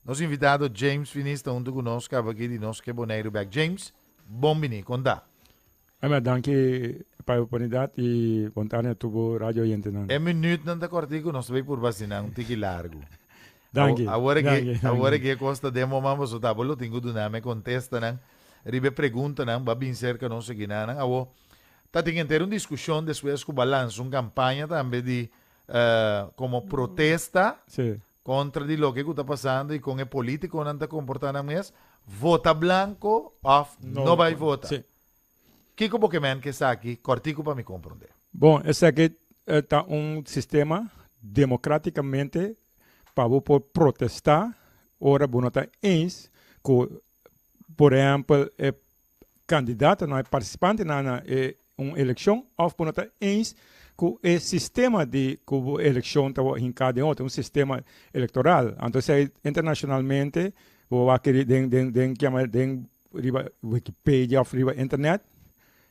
Nos invitado James Finis ta huntu ku nos kaba aki di Nos Ke Boneiru Bèk. James, bon bini. Kon ta? Amen, danki pa e oportunidat i bon tardi na tur bo radio oyentenan. E minütnan ta kòrtiku, nos ta bai purba asina un tiki largu. Danki, Awor danki, aki, danki. awor aki e kos ta den bo man, pasobra ta bo lo tin ku duna mi e kontestanan riba e preguntanan. Bo a bin serka nos akinanan. Awor, ta tin henter un diskushon despues ku bo a lansa un kampaña tambe di komo protesta Sí. Kontra di loke ku ta pasando i kon e polítikonan ta komportá nan mes, vota blanko òf no bai vota. Sí. Kiko bo ke men ku esaki? Kòrtiku pa mi komprondé. Bon, esaki ta un sistema demokrátikamente pa bo por protestá ora bo no ta eens ku, por ehèmpel, e kandidatonan, e partisipantenan na e un elekshon òf bo no ta eens ku e sistema di ku bo elekshon ta hinká den otro, un sistema elektoral. Anto esei internashonalmente bo wak den den den kiama den riba Wikipedia òf riba internet,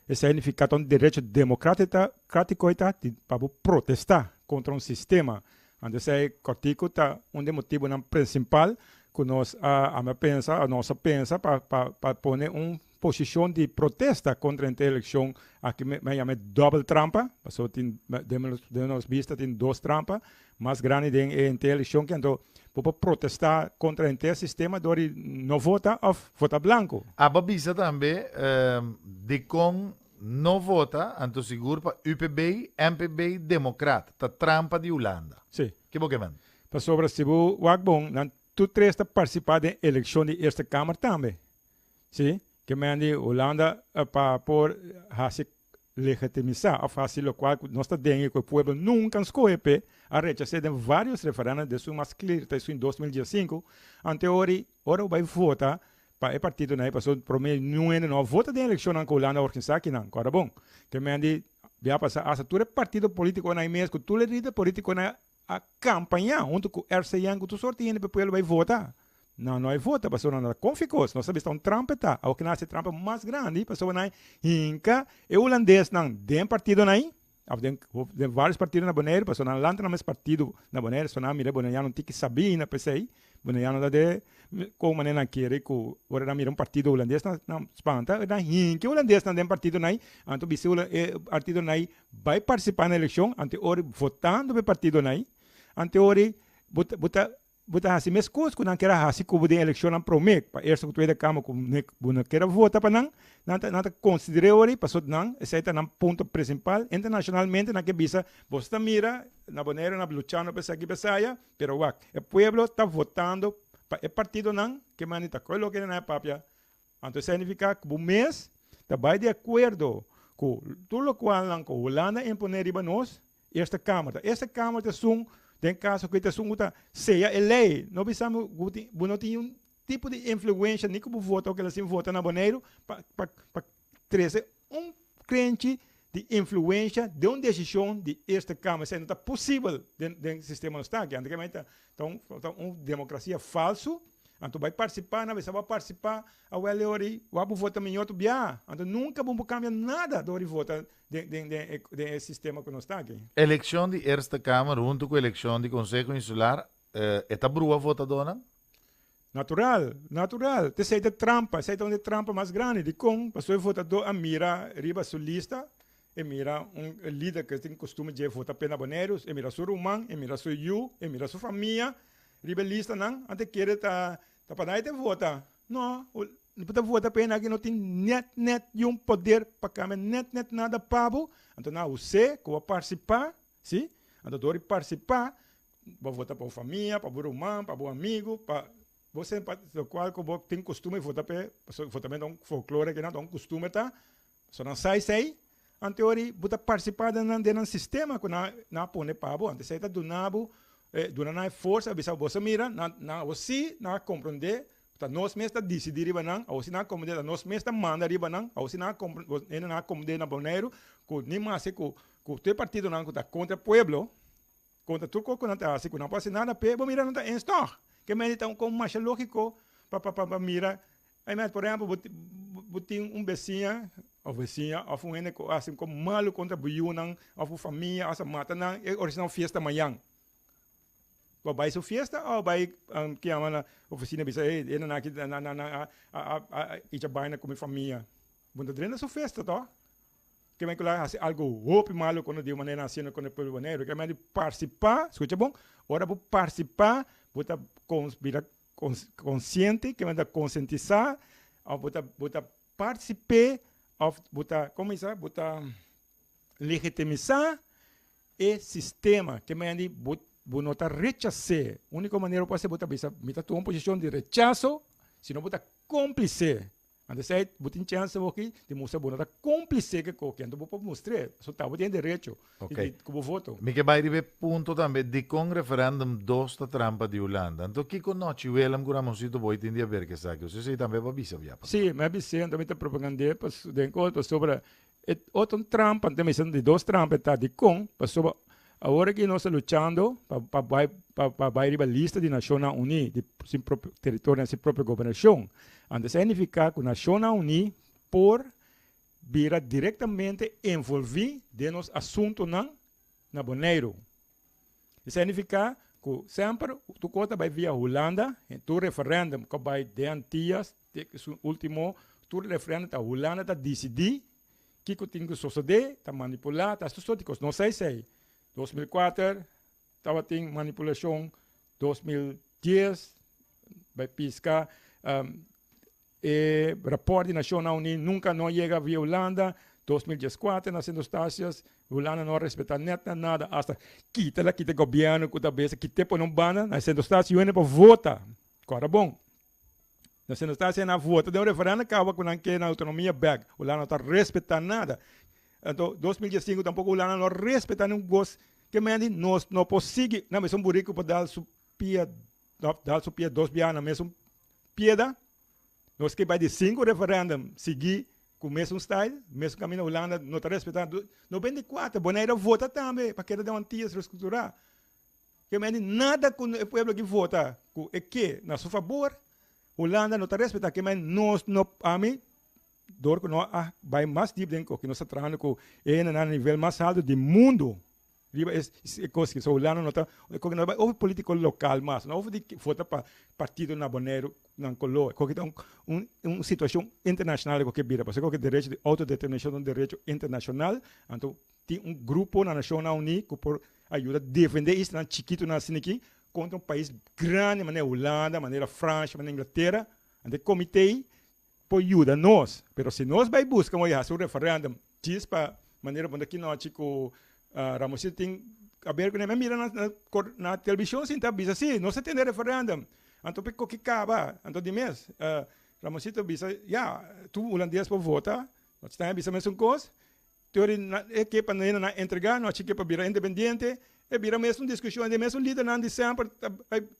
esei nifiká ta un derecho demokratiko ta pa bo protestá kontra un sistema. Anto esei kòrtiku ta un di e motibunan prinsipal ku nos a ami a pensa, nos a pensa pa pa pa pone un posishon di protesta kontra e elekshon aki mi a yama e dòbel trampa, pasobra tin den den nos bista tin dos trampa mas grandi den e henter elekshon ki anto bo por protestá kontra henter sistema dor di no vota òf vota blanko. Abo a bisa tambe dikon no vota anto sigur pa UPB, MPB, Demokrat ta trampa di Hulanda. Sí. Ke bo ke men? Pasobra si bo wak bon, nan tur tres ta partisipá den elekshon di Eerste Kamer tambe. Sí, ke men di Hulanda pa por hasi legitimisá òf hasi lokual ku nos ta den i ku e pueblo nunka a skohe p'e, a rechas'é den vários referèndum, esun mas klir ta esun 2015, anteori ora bo bai vota pa e partidonan ei pasobra promé niun hende no a vota den elekshonnan ku Hulanda a organisá akinan, kòrda bon. Ke men di bia pasá asta tur e partido polítikonan ei mes ku tur e lider polítikonan a kampañá huntu ku RCN ku tur sort di hende pa e pueblo bai vota. Nan no a vota pasobra nan no ta konfia kos. Nos a bisa un trampa ta. Awor ke nan hasi trampa mas grandi pasobra nan hinka e hulandesnan den partidonan ei òf den den vários partido na Boneiru pasobra nan lanta nan mes partido na Boneiru so nan a mira e boneiano un tiki sabí na p'esei. Boneiano ta de kon manera nan kere ku ora nan mira un partido hulandes nan nan spanta nan hinka e hulandesnan den partidonan ei anto bisa e partidonan ei Bai partisipá na elekshon ante ora votando pa e partidonan ei, ante ora bo ta bo ta bo ta hasi mes kos ku nan kier a hasi ku bo den elekshonnan promé pa Eerste ku Tweede Kamer ku bo no kier a vota pa nan, nan ta nan ta konsider'é ora ei pasobra nan esei ta nan punto prinsipal internashonalmente nan ke bisa boso ta mira na Boneiru nan luchando pa esaki pa esaya pero wak e pueblo ta votando pa e partidonan ke manda ta koe loke nan a papia. Anto esei nifiká ku bo mes ta bai di akuerdo ku tur lokualnan ku Hulanda a imponé riba nos, Eerste Kamer ta. Eerste Kamer ta esun, den kaso aki ta esun ku ta seya e lei. No bisa mi ku bo no tin un tipo di influensha ni ku bo vota o kila sin vota na Boneiru pa pa pa trese un krenchi di influensha den un desishon di Eerste Kamer. Esei no ta posibel den den sistema nos ta aki. Anto ke ta ta un demokrasia falsu. Anto bai partisipá, na bes abo a partisipá, awel e ora ei wak bo vota miñó tur bia. Anto nunka bo por kambia nada dor di vota den den den e den e sistema ku nos ta aki. Elekshon di Eerste Kamer huntu ku elekshon di Konseho Insular e ta brua votadónan? Natural, natural. T'esei ta trampa, esei ta un di e trampa mas grandi. Dikon? Pasobra e votadó a mira riba su lista, e mira un lider ku tin kustumber dje vota p'e na Boneiru, e mira su ruman, e mira su yu, e mira su famia, Riba e listanan, antes kere ta ta pa nan e ta vota. No, no por ta vota pa hende aki no tin net net yun poder pa cambia net net nada pa bo. Anto nan huse cu bo a participa, si, anto dor di participa bo a vota pa bo famia, pa bo ruman, pa bo amigo, pa bo semper locual cu bo tin costumber di vota p'e, pasobra votamento ta un folklore aki nan, ta un costumber ta. So nan sai sei, anto ori bo ta partisipá den nan den nan sistema ku nan nan a pone pa bo. Anto esei ta duna bo duna nan e forsa a bisa boso mira nan nan awor si nan a komprondé ku ta nos mes ta disidí riba nan, awor si nan a komprondé ta nos mes ta manda riba nan, awor si nan a hende nan a komprondé na Boneiru ku ni maske ku ku tur e partidonan ku ta kontra pueblo, kontra tur kos ku nan ta hasi ku nan por hasi nada p'e, bo mira nan ta eens tòg. Ke mende ta un kon masha lógiko pa pa pa mira Ay mester, por ehempel, bo bo tin un besiña of besiña of un hende ku hasi un kos malu kontra bo yunan of bo famia, hasta mata nan, e origina un fiesta mañan. Bo bai su fiesta o bai ki yama na oficina bisa hey e nan aki nan nan a a a icha baina cu mi famia. Bo no ta drenta su fiesta to. Ke men ku la hasi algo hopi malo kono di manera nan hasiendo kono e pueblo Boneiru. Ke men di partisipá, skucha bon, ora bo partisipá bo ta bira konsiente, ke men ta konsientisá òf bo ta bo ta partisip'é òf bo ta komo bisa bo ta legitimisá e sistema. Ke men di bo bo no ta rechas'é. Úniko manera bo por hasi bo ta bisa mi ta tuma un posishon di rechaso, sino bo ta kómplise. Anto esei bo tin chèns awoki di mustra bo no ta kómplise ku e koki, anto bo por mustr'é, pasobra ta bo tin e derecho di ku bo voto. Mi ke bai riba e punto tambe dikon referendum dos ta trampa di Hulanda. Anto kiko Nochi Willem ku Ramonsito Boy tin di haber ku esaki? Osea esei tambe bo a bisa bia pasá. Sí, mi a bis'é, anto mi ta propagand'é den kos pasobra e otro trampa, anto mi bisa di dos trampa e ta dikon, pasobra awor aki nos ta luchando pa pa bai pa pa bai riba lista di Nashonnan Uní di sin propio teritorionan sin propio gobernashon. Anto esei nifiká ku Nashonnan Uní por bira direktamente envolví den nos asuntunan na Boneiru. Esei nifiká ku semper tur kos ta bai via Hulanda, tur referèndum ku a bai den Antias te su último, tur referèndum ta Hulanda ta disidí kiko tin ku sosodé, ta manipulá, ta hasi tur sort di kos. No sa esei. 2004 tabatin manipulashon, 2010 bai piska e rapòrt di Nashonnan Uní nunka no a yega via Hulanda, 2014 na Sint Eustatius Hulanda no a respetá nèt na nada, asta kita la kita gobièrnu ku ta bes kit'é pone un banda na Sint Eustatius yu hende pa vota. Kòrda bon. Na Sint Eustatius nan a vota den un referèndum kaba ku nan ke nan outonomia bèk. Hulanda no ta respetá nada. Anto 2015 tampoko Hulanda no a respetá ningun kos ke men di nos no por sigui na mesun buriku pa dal su pia dal su pia dos biaha na mesun pieda. Nos ke bai di sinku referèndum sigui ku mesun style, mesun kaminda Hulanda no ta respetá. 94 Bonaire a vota tambe pa keda den Antillas restrukturá. Ke men di nada ku e pueblo aki vota ku e ke na su fabor, Hulanda no ta respetá. Ke men nos no ami dor ku no a bai mas dip den koki nos ta trahando ku e hendenan na nivel mas alto di mundu riba e kos aki. So Hulanda no ta koki no ta bai over politiko lokal mas, no over di vota pa partido na Boneiru nan koló. Koki ta un un situashon internashonal ku ke bira pasobra koki derecho di outodeterminashon ta un derecho internashonal anto tin un grupo na Nashonnan Uní ku por a yuda defendé islanan chikitunan asina aki kontra un pais grandi manera Hulanda, manera Fransha, manera Inglatera. Anto e komité ei por yuda nos. Pero si nos bai buska mooi hasi un referèndum djis pa manera bo ta kinochi ku Ramosito tin haber kuné, mi a mira na na televishon sinta bisa si nos ta tene referèndum. Anto por koki kaba. Anto di mes Ramosito bisa ya tur hulandes por vota, nos ta bisa mesun kos. Teori e ke pa hende nan entrega, no a chike pa bira independiente, e bira mesun diskushon, e mesun lidernan di semper,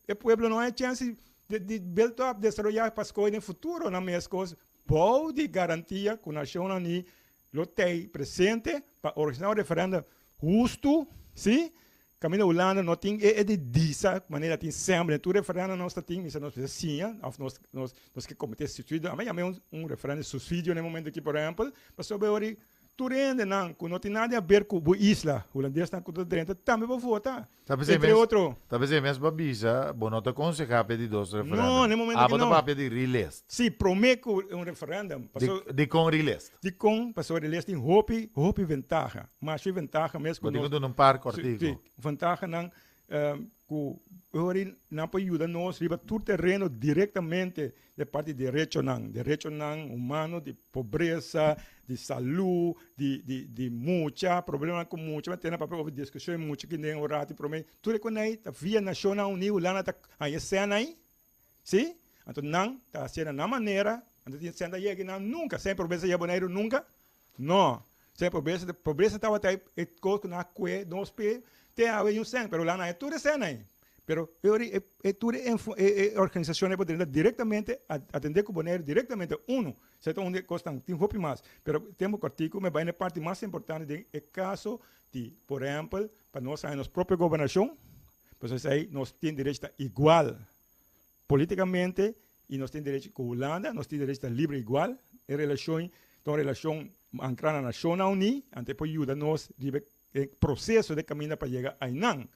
e pueblo no a e chèns di build up, desaroyá pa skohe den futuro nan mes kos bou di garantia ku Nashonnan Uní lo tei presente pa organisá un referèndum hustu, sí, Kaminda Hulanda no tin e di disa manera tin semper den tur referendum nos ta tin mester nos mester siña of nos nos nos ke komete suicidio ami a yama un un referendum suicidio na e momento aki por ehempel pasobra e ora tur hendenan ku no tin nada di haber ku bo isla hulandesnan ku ta drenta tambe por vota Ta p'esei entre mes otro. ta p'esei mes bo a bisa bo no ta konsehá p'e di dos No, referendum na e momento aki abo ta no. papia di relist. Si promé ku un referendum Di paso. dikon relist? Dikon? Pasobra relist tin hopi hopi ventaha masha ventaha mes ku Bo tin nos ku duna un par Si, kòrtiku. si, ventahanan ku ora nan por yuda nos riba tur tereno direktamente den parti di derechonan, derechonan humano, di pobresa, di salú, di di di mucha, problemanan ku mucha, mi a tene papia over diskushon di mucha kinden un ratu promé, tur e konei ta via Nashonnan Uní, Hulanda ta haña sèn ei, si, anto nan ta hasié na nan manera, anto tin sèn ta yega nan nunka, sèn pobresa yega Boneiru nunka, No, sèn pobresa, pobresa tabata e kos ku nan a kue nos p'e te awe un sèn, pero lan a tur e sèn ei. Pero e ora e e tur e e organisashon por drenta direktamente a atendé ku Boneiru direktamente unu, esei ta un di e kosnan, tin hopi mas, pero tempu kòrtiku mi bai na e parti mas importante den e kaso di por ehèmpel pa nos haña nos propio gobernashon, pasobra esei nos tin derecho ta igual Políticamente y nos tin derecho cu Hulanda, nos tin derecho ta libre igual. E relacion ta un relacion ancra na Nacionnan Uní, anto e por yuda nos riba e proceso de caminda pa yega aynan.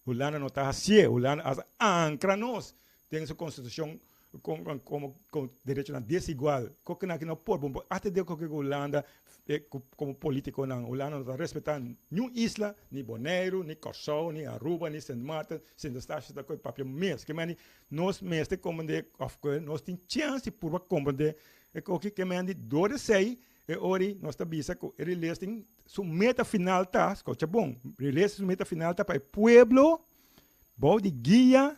Hulanda no ta hasié. Hulanda a ankra nos den su konstitushon komo ku derechonan desigual. Koke nan aki no por. Bo hasta den koke ku Hulanda komo politikonan. Hulanda no ta respetá niun isla, ni Boneiru, ni Kòrsou, ni Aruba, ni Sint Maarten, Sint Eustatius ta koe papia mes. Ke mende nos mester komprendé òf ku nos tin chèns di purba komprendé e koke ke mende dor esei E ori nos ta bisa ku e relisting su meta final ta, skocha bon, relisting su meta final ta pa e pueblo bou di guia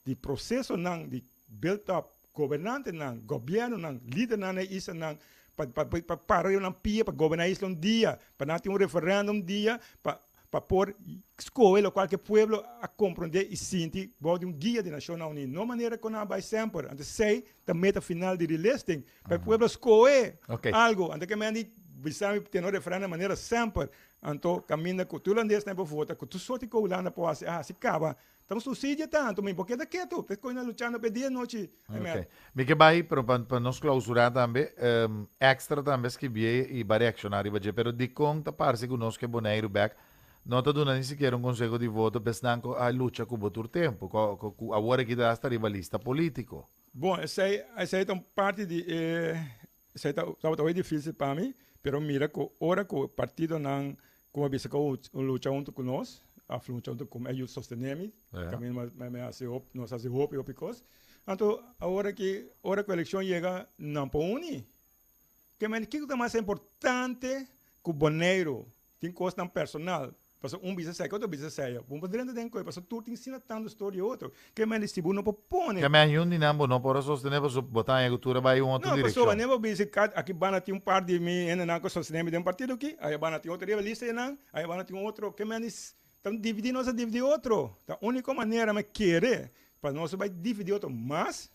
di prosesonan di build up gobernantenan, gobièrnunan, lidernan na e islanan pa pa para riba nan pia pa goberná e isla un dia, pa nan tin un referèndum un dia pa pa por skohe lokual ku e pueblo a komprondé i sinti bou di un guia di Nashonnan Uní. No manera ku nan a bai semper. Anto esei ta meta final di relisting, pa e pueblo skohe algu. Anto ke men di bisa mi tene un referèndum manera semper. Anto kaminda ku tur hulandesnan por vota, ku tur sorti ku Hulanda por hasi, a hasi kaba. Ta un subsidio tantu, mi por keda ketu. Ta escoge nan luchando pa e dia nochi. Ok. Mi ke bai, pero pa nos clausura tambe, Extra tambe skibié i ba reacciona riba dje, pero dikon ta parse ku nos ke Boneiru bek no ta duna ni sikiera un conseho di voto pa esnan ku a lucha ku bo tur tempu, ku awor aki ta hasta riba lista politico? Bon, esei, esei ta un parti di e, esei ta, tabata hopi dificil pa mi, pero mira ku ora ku partidonan Ku a bisa ku un lucha huntu ku nos, òf lucha huntu ku mi, a yuda sostené mi, kaminda mi a hasi hopi, nos a hasi hopi hopi kos. Anto awor aki, ora ku elekshon yega, nan por uni. Ke men kiko ta mas importante ku Boneiru? Tin kosnan personal, pasobra un bisa esei, otro bisa esei. Bo por drenta den koe, pasobra tur tin asina tantu storia di otro. Ke men di si bo no por pone. Ke men yun di nan bo no por a sostené pasobra bo ta haña ku tur a bai un otro No, pasobra direkshon. ne bo bisa ka aki banda tin un par di mi hendenan ku sostené mi den partido aki, aya banda tin otro riba lista di nan, aya banda tin otro. Ke men di ta dividí nos a dividí otro. Ta úniko manera mi kere pa nos bai dividí otro mas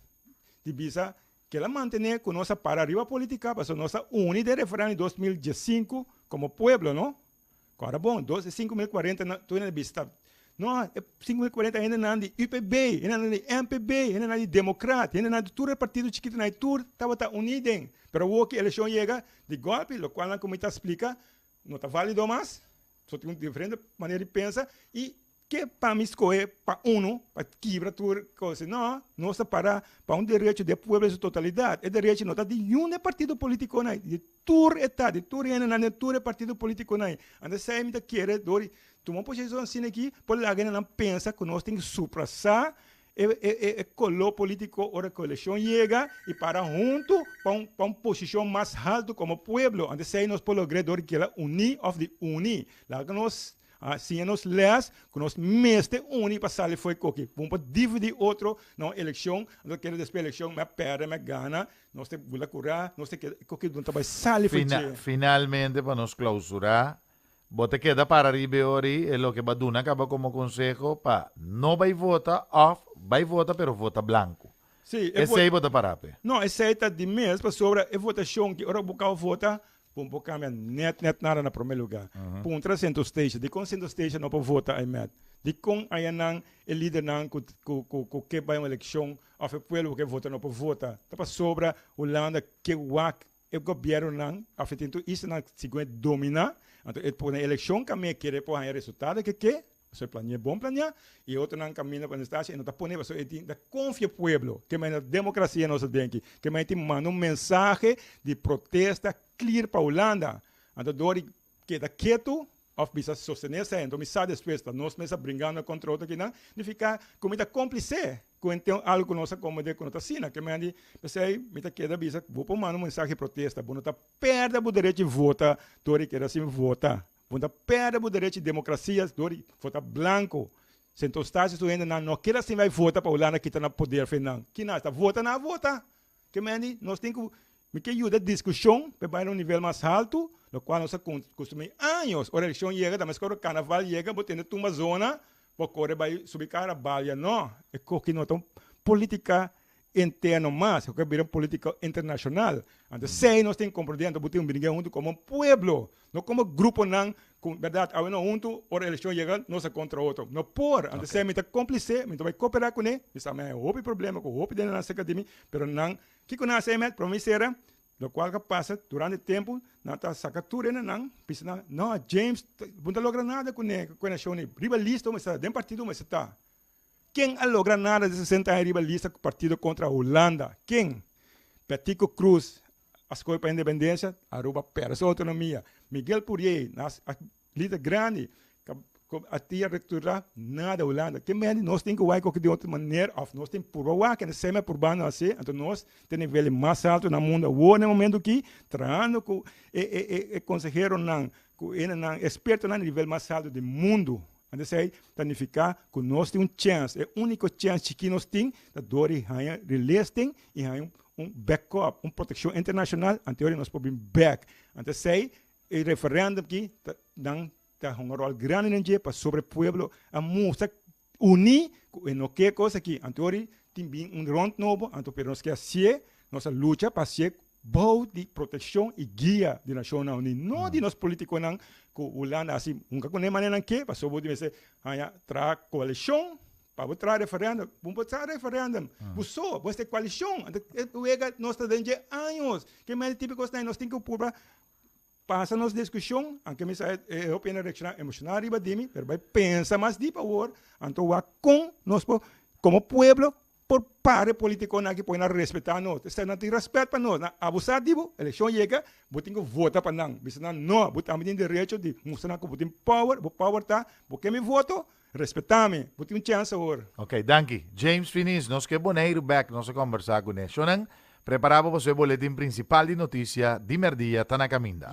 di bisa kel a mantené ku nos a para riba polítika pasobra nos a uni den referèndum di 2015 komo pueblo no. Kòrda bon, dos e 5040 nan tur hende bisa ta no e 5040 hendenan di UPB, hendenan di MPB, hendenan di Demokrat, hendenan di tur e partido chikitonan ei tur tabata uní den. Pero awor ku elekshon yega di gòlpi, lokual nan ku mi ta splika no ta válido mas, so tin un diferente manera di pensa i Ke pa mi skohe pa unu pa kibra tur kos? No, nos ta para pa un derecho di e pueblo en su totalidat. E derecho no ta di niun e partido politikonan, di tur e ta, di tur hendenan den tur e partido politikonan. Anto esei mi ta kere dor di tuma un posishon asina aki por laga hendenan pensa ku nos tin ku suprasá e e koló politiko ora ku elekshon yega i para huntu pa un pa un posishon mas haltu komo pueblo. Anto esei nos por logr'é dor di keda uní òf di uni. Laga nos A siña nos les ku nos mester uni pa sali fo'i koki. Bo no por dividí otro na un elekshon, anto kere despues elekshon mi a pèrdè, mi a gana, nos ta bula kurá, nos ta keda koki no ta bai sali fo'i dje. Finalmente pa nos klausurá, bo ta keda para riba e ora ei e loke bo a duna kaba komo konseho pa no bai vota òf bai vota pero vota blanku. Sí, e Esei bo ta para p'e? No, esei ta di mes pasobra e votashon ki ora bo kaba vota Bo por cambia net net nada na prome lugar. Puntra Centro Station, dicon Centro Station no por vota Aymed? Dicon ayanan e lidernan cu cu cu cu ke bay un eleccion of e pueblo cu ke vota no por vota? Ta pasobra Hulanda ke wak e gobiernonan of e tin tur islanan segun e domina, anto e pone eleccion cambia e kere por haya resultado ke ke. Pasobra e plania bon plania y e otronan caminda pa Anastasia e no ta pone pasobra e tin ta confia pueblo ke manera democracia nos ta den aki ke manera tin manda un mensahe di protesta clear pa Hulanda anto door di keda ketu of bisa sostene esei anto mi sa despues ta nos mes a bringando contra otro kinan nifica cu mi ta complice cu enten algo cu nos a comete cu no ta asina ke manera di pesey mi ta keda bisa bo por manda un mensahe di protesta bo no ta perde bo derecho di vota door di keda sin vota. Bo ta perde bo derecho di democracia door di vota blanco. Sint Eustatius tur hende nan no keda sin bay vota pa Hulanda kita nan poder fe nan. Kina ta vota nan a vota. Ke mende nos tin ku mi ke yuda discusion pa e bay na un nivel mas halto locual nos a costumey años. Ora eleccion yega ta mescos ora carnaval yega bo tende tumba zona bo core bay subi cara balia no. E koki no ta un politica interno mas, cu a bira un politica internacional. Anto esey nos tin comprende, anto bo tin bringa hunto como un pueblo, no como gruponan cu berdad awe no hunto, ora eleccion yega nos a contra otro. No por, anto esey mi ta complice, mi ta bay coopera cune, mi sa mi hay hopi problema cu hopi den nan cerca di mi, pero nan, kico nan haci met? Prome mi cera. Lokual ku pasa durante tempu nan ta saka tur hendenan bisa nan no James bo no ta logra nada kuné ku e nashon ei riba lista bo mester ta den partido bo mester ta. Ken a logra nada den 60 aña riba lista ku partido kontra Hulanda? Ken? Betico Croes a skohe pa independensia, Aruba perde su outonomia. Miguel Pourier a lider grandi a tia reestructura nada Hulanda. Ke mende nos tin ku wak koki di otro manera of nos tin purba wak en esei purbando hasi anto nos ta nivel mas alto na mundo awor na e momento aki trahando ku e e e konseheronan ku hendenan ekspertonan na nivel mas alto di mundo. Anto esei ta nifiká ku nos tin un chèns, e úniko chèns chikí nos tin ta dor di haña relisting i haña un backup, un protekshon internashonal, anto ora nos por bin bèk. Anto esei e referèndum aki ta nan ta hunga un ròl grandi den dje pasobra e pueblo a mustra uní ku e no ke kos aki. Anto ora tin bin un rònt nobo, anto pero nos ke hasié, nos a lucha pa hasié bou di protekshon i guia di Nashonnan Uní, no di nos polítikonan ku Hulanda hasi hunga kuné manera nan ke, pasobra bo mester haña traha koalishon pa bo traha referèndum. Bo no por traha referèndum bo so, bo mester koalishon. Anto e wega nos ta den dje años. Ke manera di tipo kosnan nos tin ku purba pasa nos diskushon, anke mi sa e hopi hende reakshoná emoshonal riba di mi, pero bai pensa mas dip awor, anto wak kon nos por komo pueblo por para e politikonan aki pone nan respetá nos. Esei nan tin rèspèt pa nos. Nan abusá di bo, elekshon yega, bo tin ku vota pa nan. Bisa nan no, bo tambe tin derecho di mustra nan ku bo tin power, bo power ta, bo ke mi voto, respetá mi, bo tin un chèns awor. Ok, danki. James Finis, nos ke Boneiru bèk, nos a kòmbersá kuné. Shonnan, prepará bo pasobra e boletin prinsipal di notisia di mèrdia ta na kaminda.